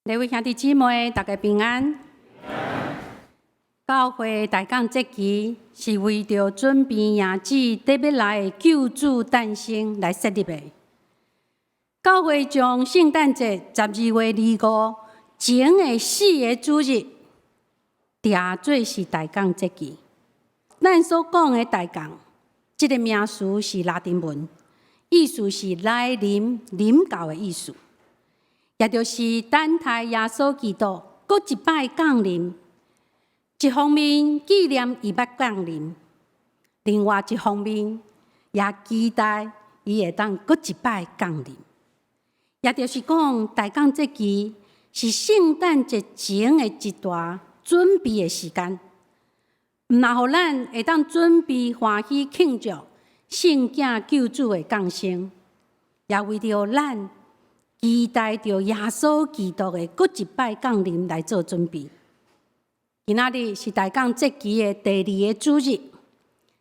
各位兄弟姊妹，大家平安。教會大降節期是為著準備迎接欲來的救主誕生來設立的。教會將聖誕節12月25前的四个主日，定做是大降節期。咱所講的大降，這个名詞是拉丁文，意思是來臨、臨到的意思。也就是等待耶穌基督閣一擺降臨。一方面紀念伊欲降臨，另外一方面也期待伊會當閣一擺降臨。也就是講，大降節期是聖誕節前的一段準備的時間，毋但予咱會當準備歡喜慶祝聖囝救主的降生，也為著咱期待著耶穌基督的閣一擺降臨來做準備。今仔日是大降節期的第二个主日，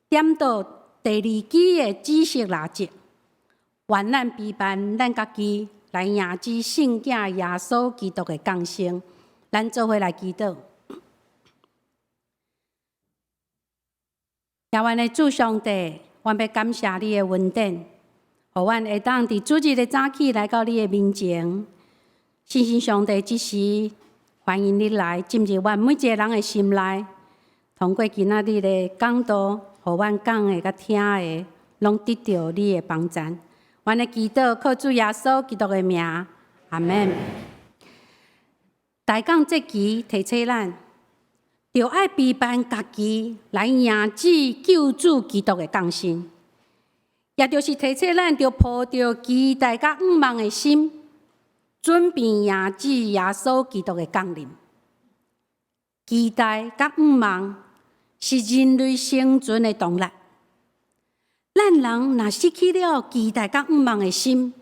點著第二支的紫色蠟燭，願咱備辦咱家己來迎接聖囝耶穌基督的降生。咱做伙來祈禱。耶阮的主上帝，阮欲感謝你的恩典，予阮會當佇主日的早起來到你的面前。聖神上帝，這時歡迎你來進入阮每一个人的心內，通過今仔日的講道，予阮講的佮聽的，攏得著你的幫贊。阮的祈禱靠主耶穌基督的名，阿們。大降節期提醒咱，著愛備辦家己來迎接救主基督的降生，也就是提醒咱，著抱著期待佮向望的心，準備迎接耶穌基督的降臨。期待佮向望是人類生存的動力。咱人若失去了期待佮向望的心，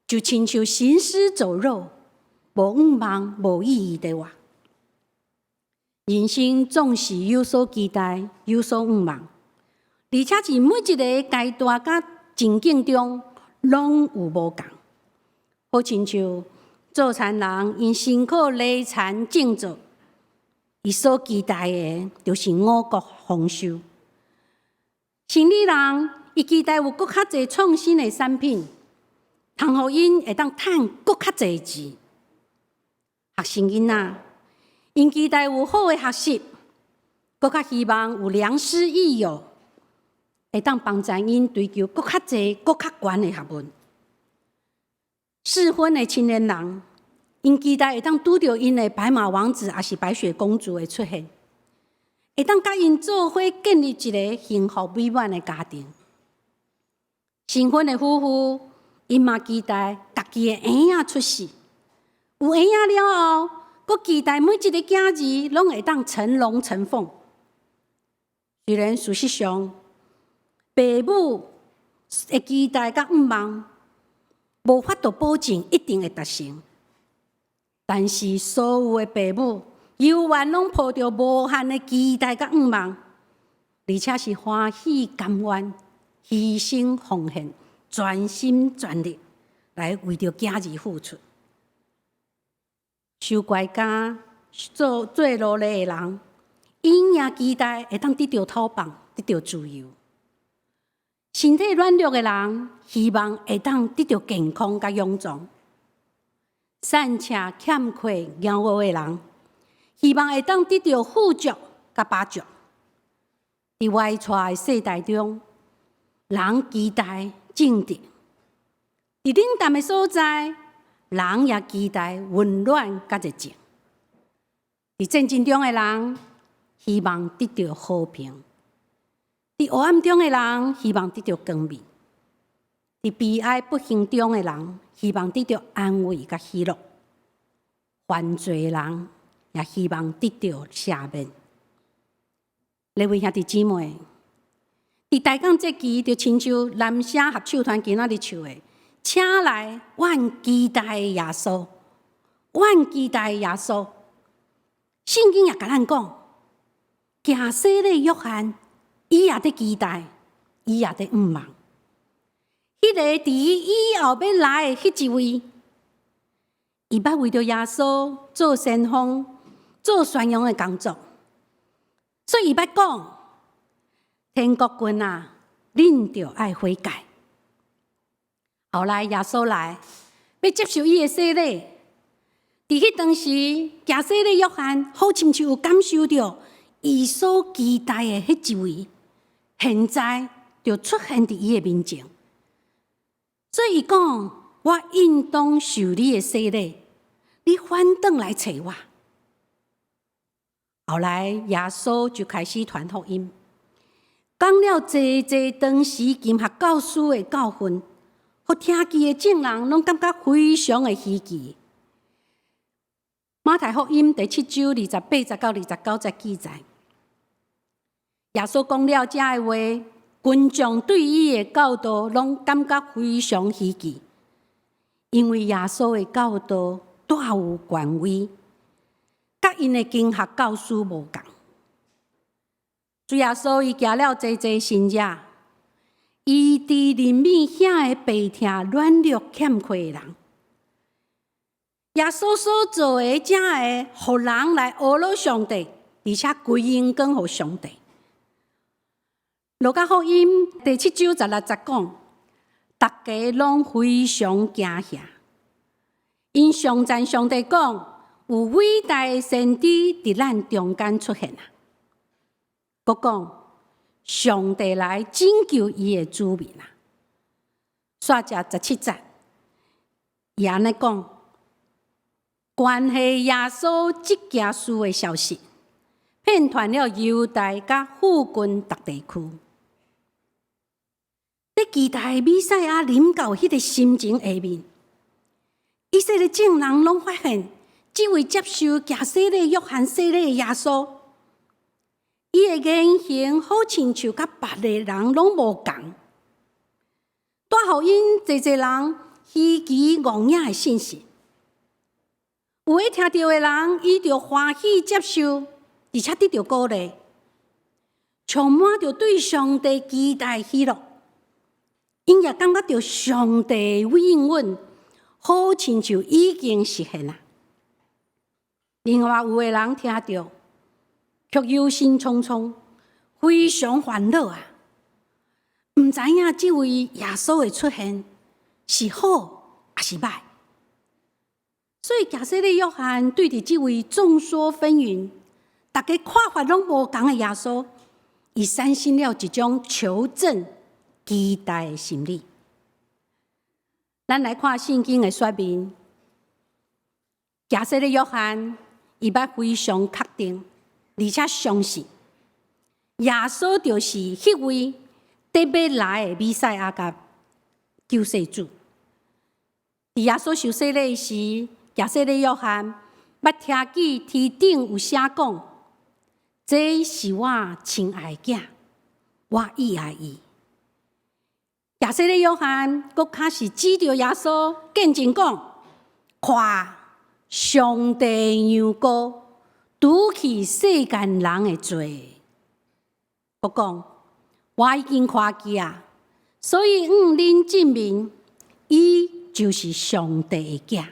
就親像行屍走肉，無向望、無意義的活。人生總是有所期待、有所向望，而且佇每一个階段佮情境中，攏有無仝。好親像做田人，𪜶辛苦犁田種作，伊所期待的，就是五穀豐收。生理人，伊期待有閣較濟創新的產品，通予𪜶會當趁閣較濟錢。學生囡仔，𪜶期待有好的學習，閣較希望有良師益友，會當幫助𪜶追求閣較濟、閣較懸的學問。適婚的青年人，𪜶期待會當拄著𪜶的白馬王子，抑是白雪公主的出現，會當佮𪜶做伙建立一个幸福美滿的家庭。新婚的夫婦，𪜶嘛期待家己的嬰仔出世，有嬰仔了後，閣期待每一个囝兒攏會當成龍成鳳。雖然事實上，父母的期待佮向望，無法度保證一定會達成，但是所有的父母猶原攏抱著無限的期待佮向望，而且是歡喜甘願、犧牲奉獻、全心全力來為著囝兒付出。受國家做做奴隸的人，𪜶也期待會當得著解放、得著自由。身體軟弱的人，希望會當得著健康佮勇壯；散赤欠缺驕傲的人，希望會當得著富足佮飽足。佇歪蹉的世代中，人期待正直；佇冷淡的所在，人也期待溫暖佮熱情。佇戰爭中的人，希望得著和平；佇黑暗中的人，希望得著光明；佇悲哀不幸中的人，希望得著安慰佮喜樂；犯罪的人也希望得著赦免。各位兄弟姊妹，佇大降節期，就親像南聲合唱團今仔日唱的，請來阮期待的耶穌，阮期待的耶穌。聖經也共咱講，行洗禮約翰，伊也佇期待，伊也佇向望。彼个佇伊以後欲來的彼一位，伊捌為著耶穌做先鋒、做宣揚的工作，所以伊捌講：天國近啊，恁著愛悔改。後來耶穌來，欲接受伊的洗禮。佇彼當時，行洗禮約翰好親像有感受著，伊所期待的彼一位，現在就出現佇伊的面前。所以伊講：我應當受你的洗禮，你反轉來揣我。後來耶穌就開始傳福音，講了濟濟當時經學教師的教訓，予聽見的眾人攏感覺非常的稀奇。馬太福音第七章28節到29節記載，耶穌講了這个話，群眾對伊的教導攏感覺非常稀奇，因為耶穌的教導帶有權威，佮𪜶的經學教師無仝。主耶穌伊行了濟濟神跡，醫治憐憫遐个病痛軟弱欠缺的人。耶穌所做的，才會予人來呵咾上帝，而且歸榮光予上帝。路加福音第七章16節講，逐家攏非常驚嚇，𪜶頌讚上帝講，有偉大的先知佇咱中間出現啊！閣講上帝來拯救伊的子民啊！煞節17節，伊按呢講，關係耶穌這件事的消息，遍傳了猶太佮附近逐地區。佇期待彌賽亞臨到彼個心情下面，以色列眾人攏發現，這位接受行洗禮約翰洗禮的耶穌，伊的言行好親像佮別个人攏無仝，帶予𪜶濟濟人稀奇戇影的信息。有的聽著的人，伊就歡喜接受，而且得著鼓勵，充滿著對上帝期待喜樂。𪜶也感覺著上帝的應允，好親像已經實現啊。另外有的人聽著，卻憂心忡忡，非常煩惱啊！毋知影這位耶穌的出現是好抑是䆀。所以，行洗禮約翰對著這位眾說紛紜、逐家看法攏無仝的耶穌，伊產生了一種求證、期待的心理。咱來看聖經的說明，行洗禮約翰伊捌非常確定，而且相信耶穌就是彼位得欲來的彌賽亞佮救世主。佇耶穌受洗禮時，行洗禮約翰捌聽見天頂有聲講：這是我親愛的囝，我喜愛伊。行洗禮約翰閣較是指著耶穌見證講：看，上帝羊羔，除去世間人的罪。閣講，我已經看見啊，所以向恁證明，伊就是上帝的囝。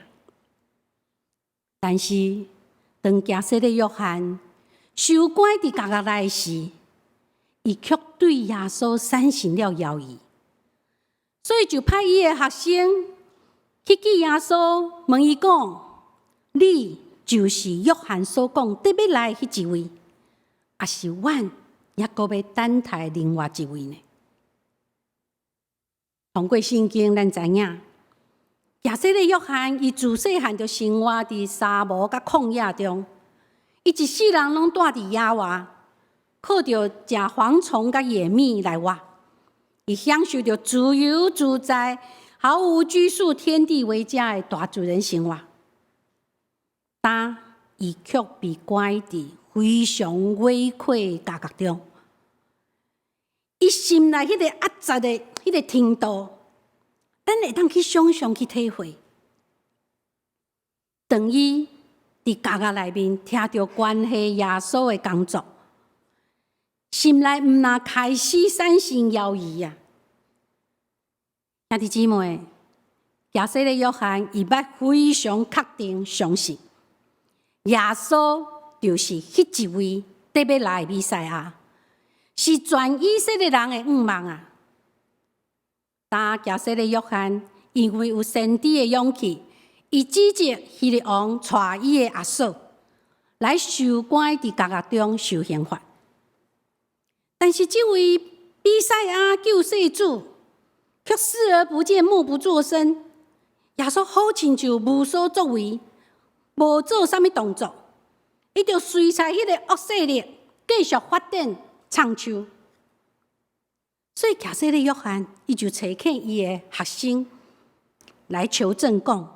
但是，當行洗禮約翰受關佇監獄內時，伊卻對耶穌產生了猶疑，所以就派伊的學生去見耶穌，問伊講：你就是約翰所講得欲來的彼一位，抑是阮猶閣欲等待另外一位呢？通過聖經，咱知影，行洗禮約翰伊自細漢就生活佇沙漠佮曠野中，伊一世人攏蹛佇野外，靠著食蝗蟲佮野蜜來活。伊享受著自由自在、毫無拘束、天地為家的大自然生活。但伊卻被關佇非常危險的監獄中，伊心內彼個壓抑的彼個程度，咱會當去想像去體會。當伊佇監獄內面聽著關係耶穌的工作，心內毋但開始產生猶疑啊！兄弟姊妹，耶洗禮約翰伊捌非常確定相信，耶穌就是彼一位得欲來的彌賽亞，是全以色列人的向望啊！但耶洗禮約翰因為有先知的勇氣，伊指責希律王帶伊的阿嫂來受關佇監獄中受刑罰。但是這位彌賽亞救世主卻視而不見，默不作聲。耶穌好親像無所作為，無做啥物動作，伊就隨採彼個惡勢力繼續發展創樹。所以，耶洗禮約翰伊就差遣伊的學生來求證講：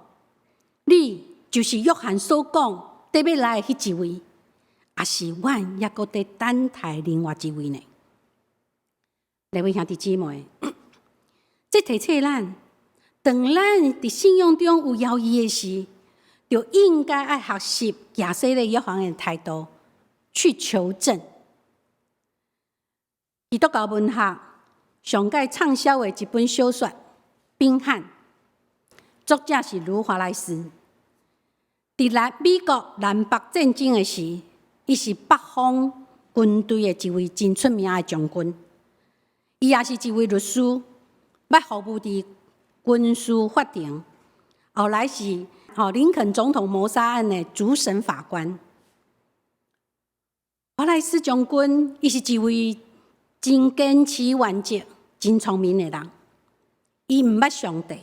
你就是約翰所講得欲來的彼一位，抑是阮猶閣佇等待另外一位呢？各位兄弟姊妹，這提醒咱，當咱佇信仰中有猶疑的時，就應該愛學習耶洗禮約翰的態度去求證。基督教文學上蓋暢銷的一本小說《賓漢》，作者是盧華萊斯。佇南美國南北戰爭的時，伊是北方軍隊的一位真出名的將軍。伊也是一位律師，捌服務佇軍事法庭，後來是林肯總統謀殺案的主審法官。華萊斯將軍，伊是一位真堅持原則、真聰明的人。伊毋捌上帝，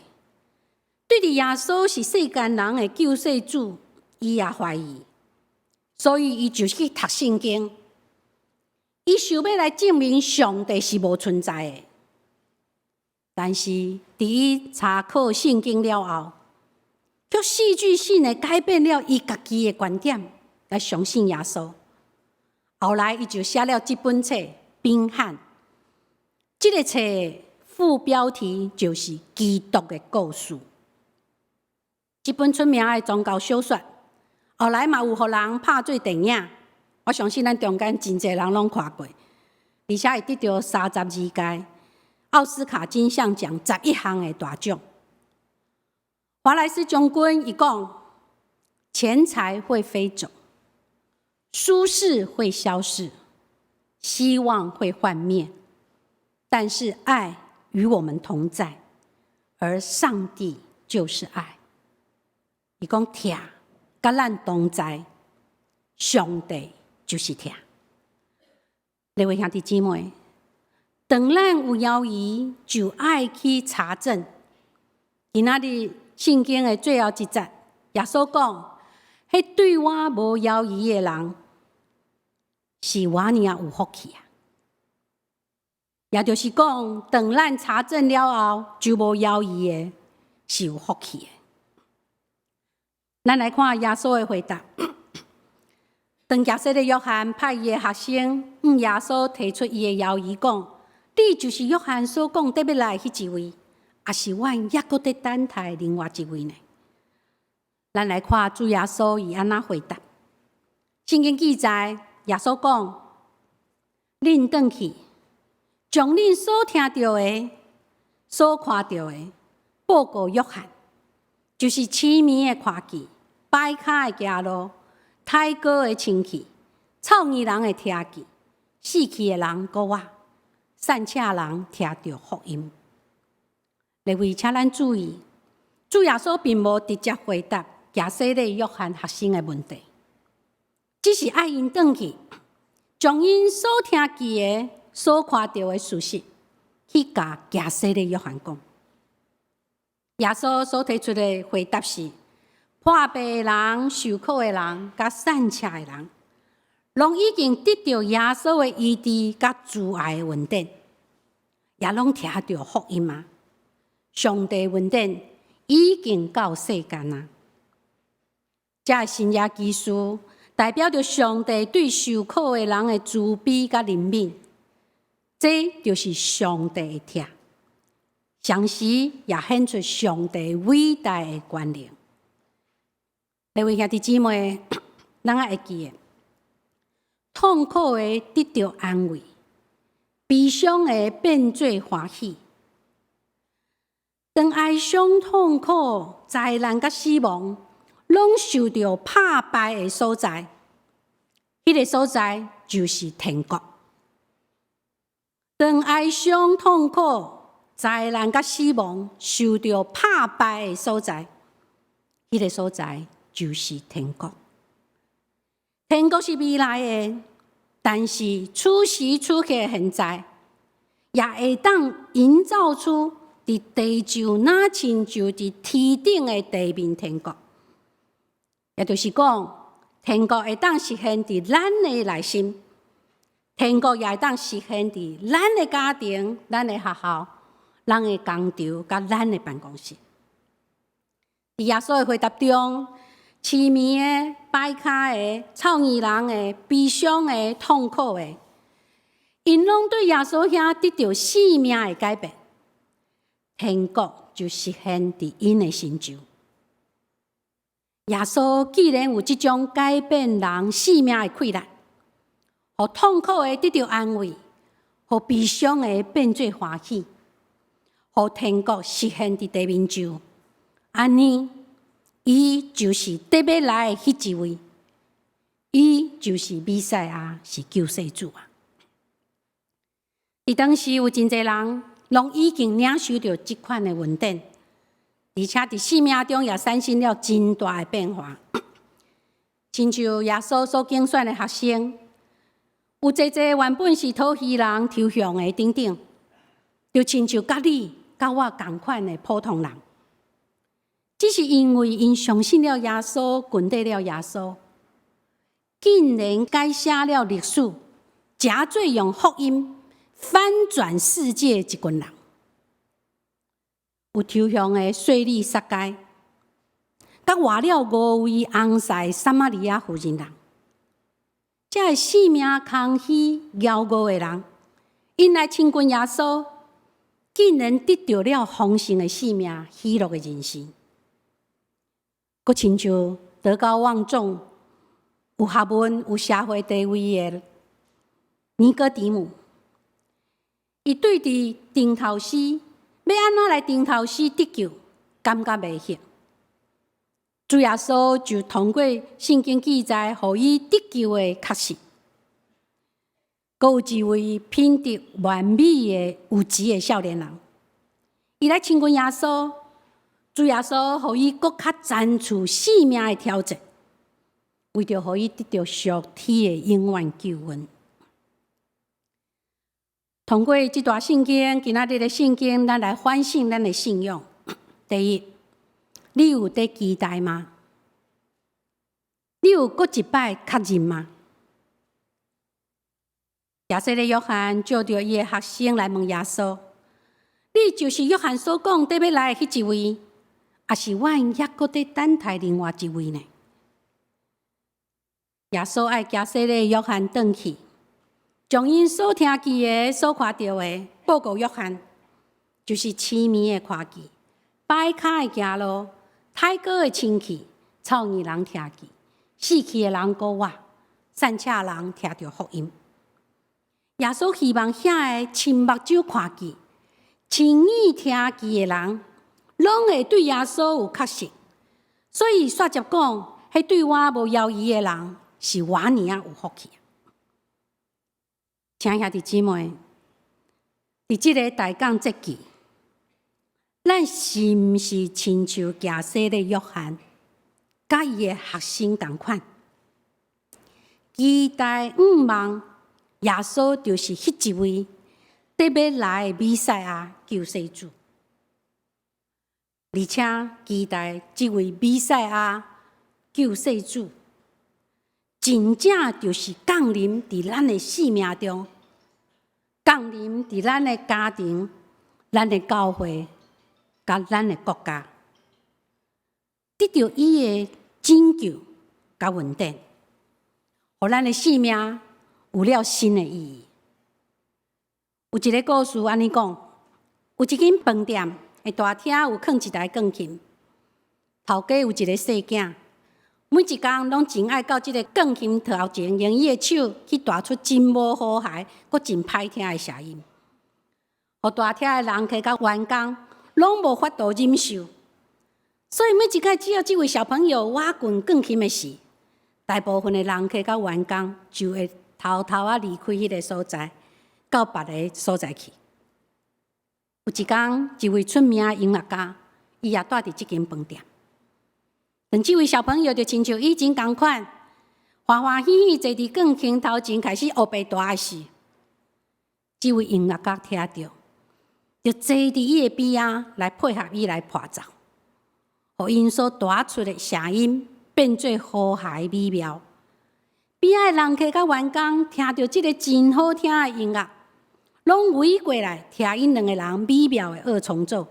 對著耶穌是世間人的救世主，伊也懷疑，所以伊就去讀聖經。伊想欲來證明上帝是無存在的，但是佇伊查考聖經了後，卻戲劇性的改變了伊家己的觀點，來相信耶穌。後來，伊就寫了這本冊《賓漢》，這個冊副標題就是《基督的故事》。這本出名的宗教小說，後來嘛有予人拍做電影。我相信咱中間真濟人攏看過，而且會得著32屆奧斯卡金像獎11項的大獎。華萊斯將軍伊講：錢財會飛走，舒適會消逝，希望會幻滅，但是愛與我們同在，而上帝就是愛。伊講疼，佮咱同在，上帝就是疼。各位兄弟姊妹，當咱有猶疑，就愛去查證。今仔日聖經的最後一節，耶穌講：彼對我無猶疑的人，是偌爾有福氣啊！也就是講，當咱查證了後，就無猶疑的，是有福氣的。咱來看耶穌的回答。當耶洗禮約翰派伊的學生向耶穌提出伊的猶疑，講：你就是約翰所講得欲來的彼一位，抑是阮猶閣佇等待另外一位呢？咱來看主耶穌伊按怎回答。聖經記載，耶穌講：恁轉去，將恁所聽著的、所看著的，報告約翰，就是痴迷的看見、跛跤的行路、胎哥的清氣、臭耳人會聽見、死去的人復活、散赤人聽著福音。列位，請咱注意，主耶穌並無直接回答耶洗禮約翰學生的問題，只是愛𪜶轉去，將𪜶所聽見的、所看著的事實，去共耶洗禮約翰講。耶穌所提出的回答是：破病的人、受苦的人、佮散赤的人，攏已經得著耶穌的醫治佮慈愛的恩典，也攏聽著福音啊！上帝恩典已經到世間啊！這神蹟奇事代表著上帝對受苦的人的慈悲佮憐憫，這就是上帝的疼，同時也顯出上帝偉大的權能。各位兄弟姊妹，咱愛會記得，痛苦的得著安慰，悲傷的變做歡喜。當哀傷、痛苦、災難佮死亡，攏受著拍敗的所在，彼個所在就是天國。當哀傷、痛苦、災難佮死亡受著拍敗的所在，彼個所在就是天國。天國是未來的，但是此時此刻現在，也會當營造出佇地上若親像佇天頂的地面天國。也就是講，天國會當實現佇咱的內心，天國也會當實現佇咱的家庭、咱的學校、咱的工廠、佮咱的辦公室。佇耶穌的回答中，痴迷的、跛跤的、臭耳人的、悲傷的、痛苦的，𪜶攏對耶穌遐得著生命的改變，天國就實現佇𪜶的身上。耶穌既然有這種改變人生命的氣力，予痛苦的得著安慰，予悲傷的變做歡喜，予天國實現佇地面上，按呢，伊就是得欲來的彼一位，伊就是彌賽亞，是救世主啊！佇當時有真濟人，攏已經領受著這款的恩典，而且佇生命中也產生了真大的變化。親像耶穌所揀選的學生，有濟濟原本是討魚人、抽象的等等，就親像佮你、佮我仝款的普通人。只是因為𪜶相信了耶穌，跟綴了耶穌，竟然改寫了歷史，誠做用福音翻轉世界的一群人。有抽象的稅吏撒該，佮活了五位翁婿撒瑪利亞婦人人，這个生命空虛、驕傲的人，𪜶來親近耶穌，竟然得著了豐盛的生命、喜樂的人生。閣親像德高望重、有學問、有社會地位的尼哥底母，伊對佇重頭死，欲按怎來重頭死得救，感覺袂曉。主耶穌就通過聖經記載，予伊得救的確實。閣有一位品德完美的有錢的少年人，伊來親近耶穌。主耶穌予伊閣較層次生命的挑戰，為著予伊得著屬天的永遠救恩。通過這段聖經，今仔日的聖經，咱來反省咱的信仰。第一，你有佇期待嗎？你有閣一擺確認嗎？耶洗禮約翰召著伊的學生來問耶穌：你就是約翰所講得欲來的彼一位，抑是阮猶閣佇等待另外一位呢？耶穌愛耶洗禮約翰轉去，將𪜶所聽見的、所看著的報告約翰，就是痴迷的看見、跛跤的行路、太皷的清氣、臭耳人聽見、死去的人閣活、散赤人聽著福音。耶穌希望遐个親目睭看見、親耳聽見的人，攏會對耶穌有確信。所以煞接講，彼對我無猶疑的人，是偌爾仔有福氣。親愛兄弟姊妹，佇這个大降節期，咱是毋是親像耶洗禮約翰，佮伊的學生仝款，期待向望耶穌就是彼一位得欲來的彌賽亞救世主，而且期待這位彌賽亞救世主，真正就是降臨佇咱的生命中，降臨佇咱的家庭、咱的教會、佮咱的國家，得著伊的拯救佮恩典，予咱的生命有了新的意義。有一个故事按呢講，有一間飯店的大廳有囥一台鋼琴，頭家有一个細囝，每一工攏真愛到這个鋼琴頭前，用伊的手去彈出真無和諧、閣真歹聽的聲音，予大廳的人客佮員工攏攏無法度忍受。所以每一擺只要這位小朋友倚近鋼琴的時，大部分的人客佮員工就會偷偷仔離開彼个所在，到別个所在去。有一工，一位出名的音樂家，伊也蹛佇這間飯店。當這位小朋友就親像以前仝款，歡歡喜喜坐佇鋼琴頭前開始烏白彈的時，這位音樂家聽著，就坐佇伊的邊仔來配合伊來伴奏，予𪜶所彈出的聲音變做和諧美妙。邊仔的人客佮員工聽著這个真好聽的音樂，攏圍過來聽𪜶兩个人美妙的二重奏，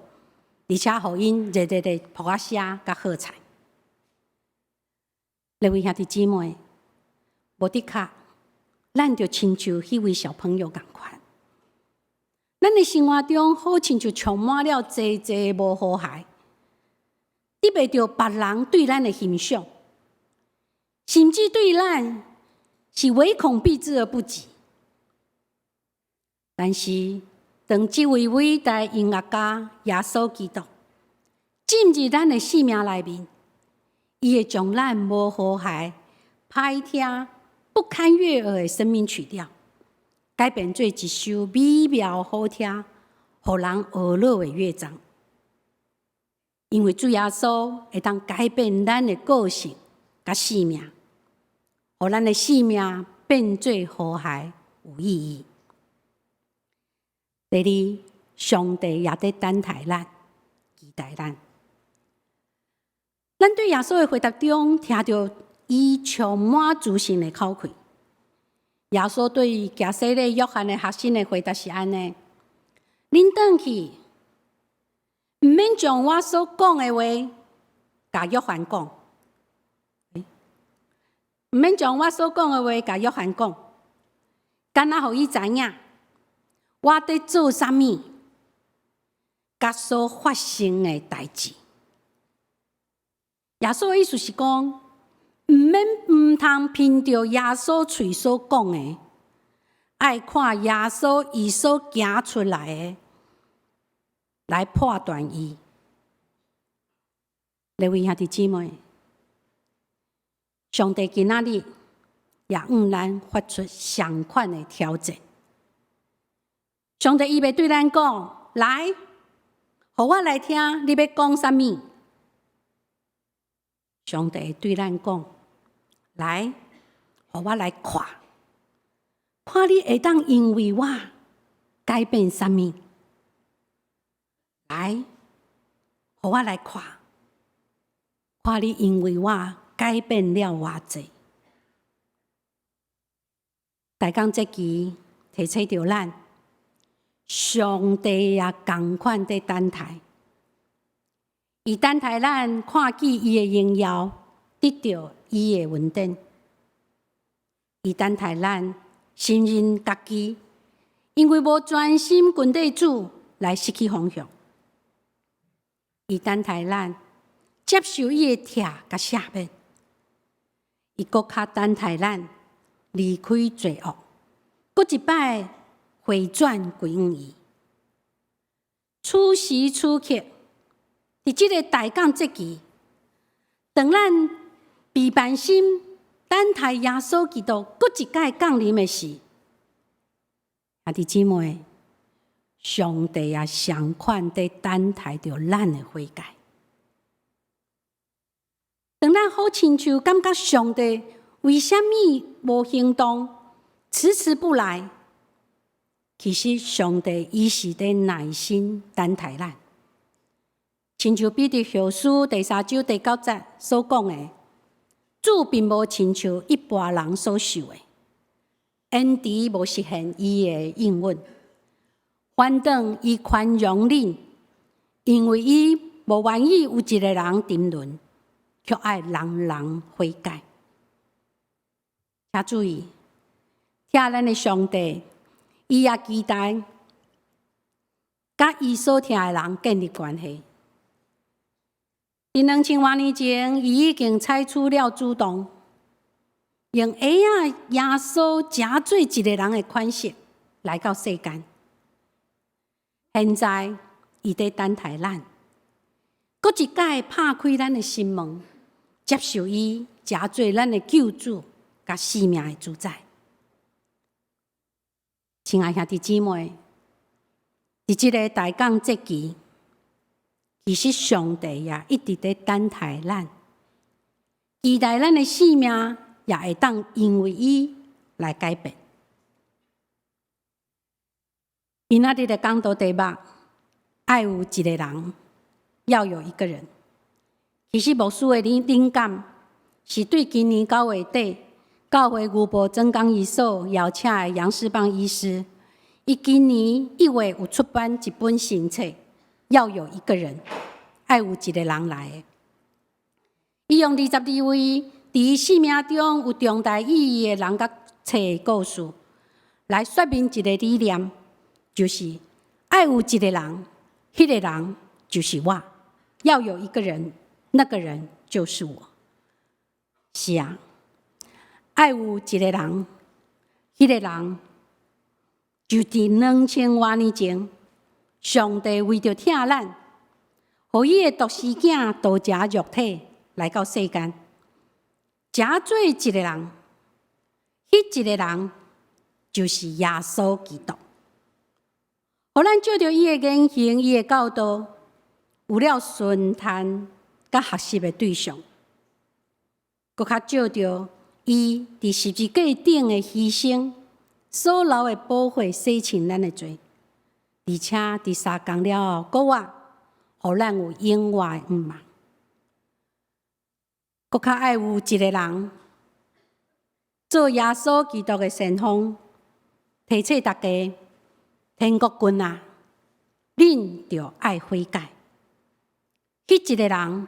而且予𪜶熱烈的拍聲佮喝彩。各位兄弟姊妹，無的確，咱就親像彼位小朋友仝款。咱的生活中好親像充滿了濟濟無和諧，得袂著別人對咱的欣賞，甚至對咱是唯恐避之而不及。但是，當這位偉大音樂家耶穌基督進入咱的生命內面，伊會將咱無和諧、歹聽、不堪悅耳的生命曲調，改變做一首美妙好聽、予人娛樂的樂章。因為主耶穌會當改變咱的個性佮生命，予咱的生命變做和諧有意義。第二，上帝也佇等待咱，期待咱。咱對耶穌的回答中，聽著伊充滿自信的口氣。耶穌對行洗禮約翰的學生的回答是按呢：恁轉去，毋免將我所講的話共約翰講，毋免將我所講的話共約翰講，干焦予伊知影我佇做啥物，佮所發生的代誌。耶穌的意思是講，毋免毋通憑著耶穌喙所講的，愛看耶穌伊所行出來的來判斷伊。各位兄弟姊妹，上帝今仔日也向咱發出相款的挑戰。上帝伊欲對咱講：來，予我來聽你欲講啥物。上帝對咱講：來，予我來看，看你會當因為我改變啥物。來，予我來看，看你因為我改變了偌濟。大江這期提醒著咱，上帝也仝款佇等待，伊等待咱看見伊的榮耀，得著伊的恩典。伊等待咱承認家己，因為無專心跟綴主來失去方向。伊等待咱接受伊的疼佮赦免。伊閣較等待咱離開罪惡，閣一擺回轉歸向伊。此時此刻，佇這个大降節期，當咱備辦心等待耶穌基督閣一擺降臨的時，兄弟姊妹，上帝也相款佇等待著咱的悔改。當咱好親像感覺上帝為啥物無行動，遲遲不來？其實上帝伊是佇耐心等待咱。親像彼得後書第三章第九節所講的，主並無親像一般人所想的，延遲無實現伊的應允，反轉伊寬容恁，因為伊無願意有一个人沉淪，卻愛人人悔改。請注意，疼咱的上帝，伊也期待佮伊所疼的人建立關係。佇兩千外年前，伊已經採取了主動，用嬰仔耶穌成做一个人的款式來到世間。現在，伊佇等待咱，閣一擺拍開咱的心門，接受伊，成做咱的救主佮生命的主宰。親愛兄弟姊妹，佇這个大降節期，其實上帝也一直佇等待咱，期待咱的生命也會當因為伊來改變。今仔日的講道題目，愛有一个人，要有一個人。其實牧師的靈感是對今年9月底教會牛埔專工醫所邀請的楊世邦醫師，伊今年1月有出版一本新冊，要有一個人，愛有一个人來的。伊用22位佇伊生命中有重大意義的人佮冊的故事，來說明一个理念，就是愛有一个人，彼个人就是我。要有一個人，那個人就是我。是啊，愛有一个人，彼个人就佇2000外年前，上帝為著疼咱，予伊的獨生囝道成肉體來到世間，成做一个人，彼一个人就是耶穌基督。予咱照著伊的言行、伊的教導，有了順從佮學習的對象，閣較照著伊佇十字架頂的犧牲，所流的寶血洗清咱的罪，而且佇3工了後復活，予咱有永活的盼望。閣較愛有一个人做耶穌基督的先鋒，提醒大家：天國近啊，恁著愛悔改。彼一个人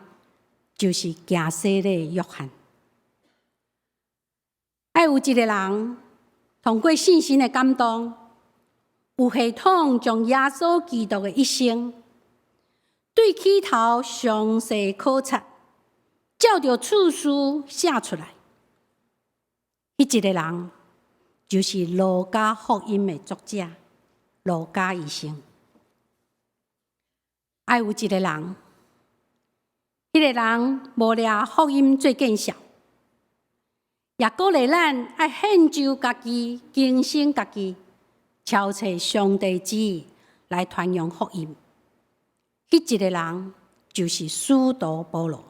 就是行洗禮約翰。愛有一个人通過聖神的感動，有系統將耶穌基督的一生對起頭詳細考察，照著次序寫出來。彼一个人就是路加福音的作者路加醫生。愛有一个人，彼个人無掠福音做見笑，也鼓勵咱愛獻上家己，更新家己，超揣上帝旨意來傳揚福音。彼一个人就是使徒保羅。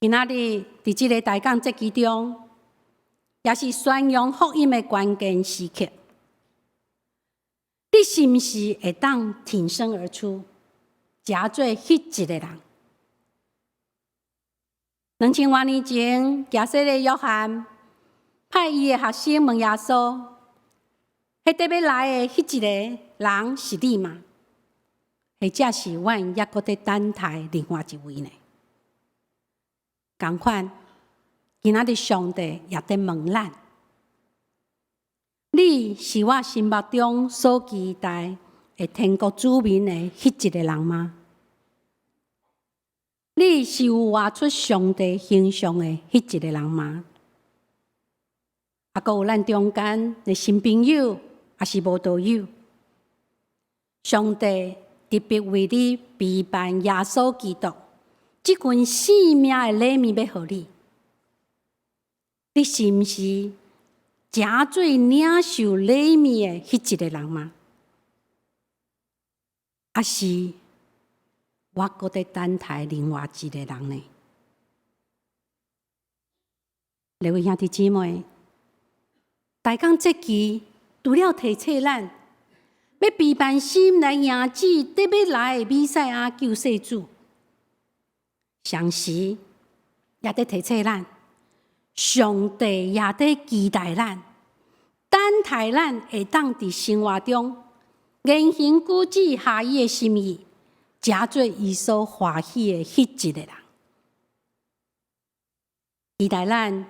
今仔日佇這个大降節期中，也是宣揚福音的關鍵時刻。你是毋是會當挺身而出，成做彼一个人？2000外年前，行洗禮約翰派伊的學生問耶穌：彼個欲來的彼一个人是你嗎？或者是阮猶閣佇等待另外一位呢？仝款，今仔日上帝也佇問咱：你是我心目中所期待的天國子民的彼一个人嗎？你是有活出上帝形象的彼一个人嗎？啊，閣有咱中間的新朋友，抑是慕道友，上帝特別為你備辦耶穌基督這份生命的禮物欲予你，你是毋是成做領受禮物的彼一个人嗎？抑是我閣佇等待另外一个人呢？各位兄弟姊妹，大降節期除了提醒咱欲備辦心來迎接佇欲來的彌賽亞救世主，同時也佇提醒咱，上帝也佇期待咱，等待咱會當佇生活中言行舉止合伊的心意，成做伊所歡喜的彼一个人。期待咱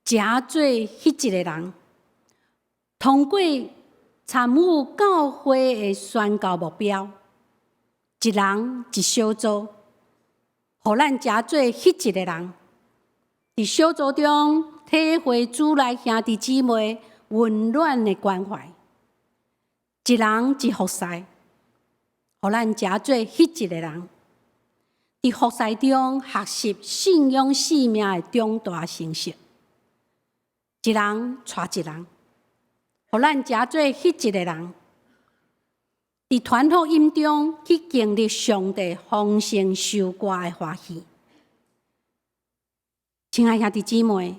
成做彼一个人，通過參與教會的宣教目標，一人一小組，予咱成做彼一个人，佇小組中體會主內兄弟姊妹溫暖的關懷，一人一服侍，予咱成做彼一个人，佇服侍中學習信仰生命的重大成熟。一人帶一人，予咱成做彼一個人，佇傳福音中去經歷上帝豐盛收割的歡喜。親愛兄弟姊妹，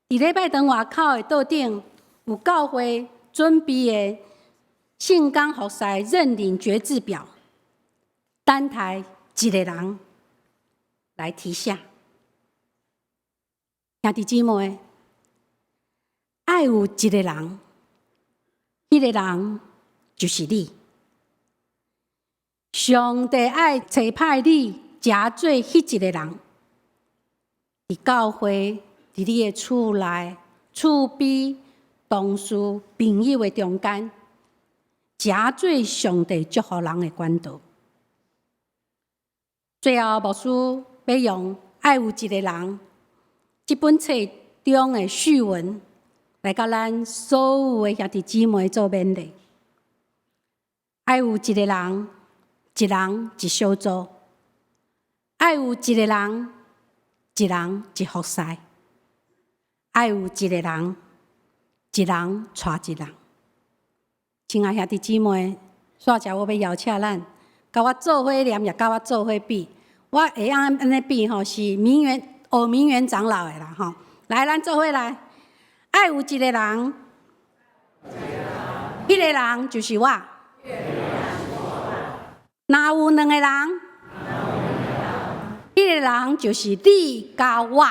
佇禮拜堂外口的桌頂有教會準備的聖工服侍認領決志表，等待一个人來填寫。兄弟姊妹，愛有一个人，彼個人就是你。上帝愛差派你，成做彼一个人，佇教會，佇你的厝內、厝邊、同事、朋友的中間，成做上帝祝福人的管道。最後，牧師欲用《愛有一个人》這本冊中的序文，來佮咱所有的兄弟姊妹做勉勵。愛有一个人，一人一小組；愛有一个人，一人一服侍；愛有一个人，一人帶一人。親愛兄弟姊妹，煞只我欲邀請咱，共我做伙念，也共我做伙比。我會曉按呢比吼，是明元學明元長老的啦吼。來，咱做伙來。愛有一个人，彼个人就是我。若有兩個人，彼个人就是你佮我。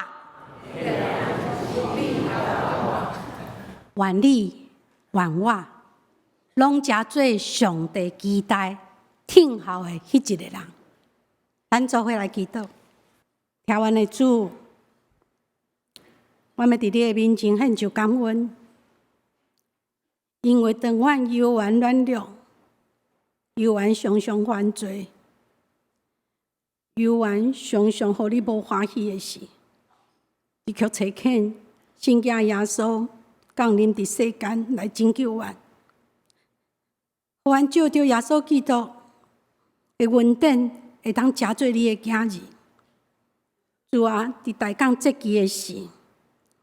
願你，願我，攏成做上帝期待聽候的彼一個人。咱做伙來祈禱，疼阮的主，我欲佇你的面前獻上感恩，因為當阮猶原軟弱，猶原常常犯罪，猶原常常予你無歡喜的時，你卻差遣聖子耶穌降臨佇世間來拯救阮，予阮藉著耶穌基督的恩典，會當成做你的囝兒。主啊，佇大港節期的時，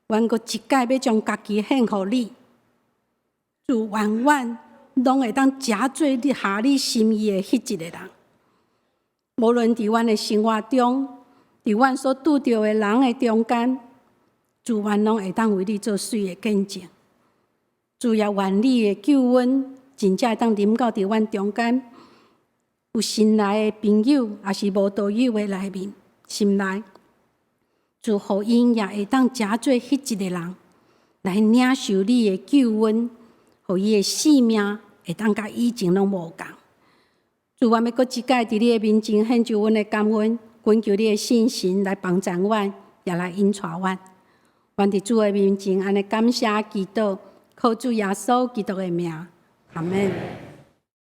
阮閣一擺欲將家己獻予你。主，願阮攏會當成做你合你心意的彼一个人。無論佇阮的生活中，佇阮所拄著的人的中間，主，阮攏會當為你做媠的見證。主也願你的救恩真正會當臨到佇阮中間，有新來的朋友，抑是無道友的內面，心內，主予𪜶也會當成做彼一个人，來領受你的救恩，予伊的生命會當佮以前攏無仝。主，阮欲閣一擺佇你的面前獻上阮的感恩，懇求你的聖神來幫助阮，也來引帶阮。阮佇主的面前按呢感謝祈禱，靠主耶穌基督的名，阿們。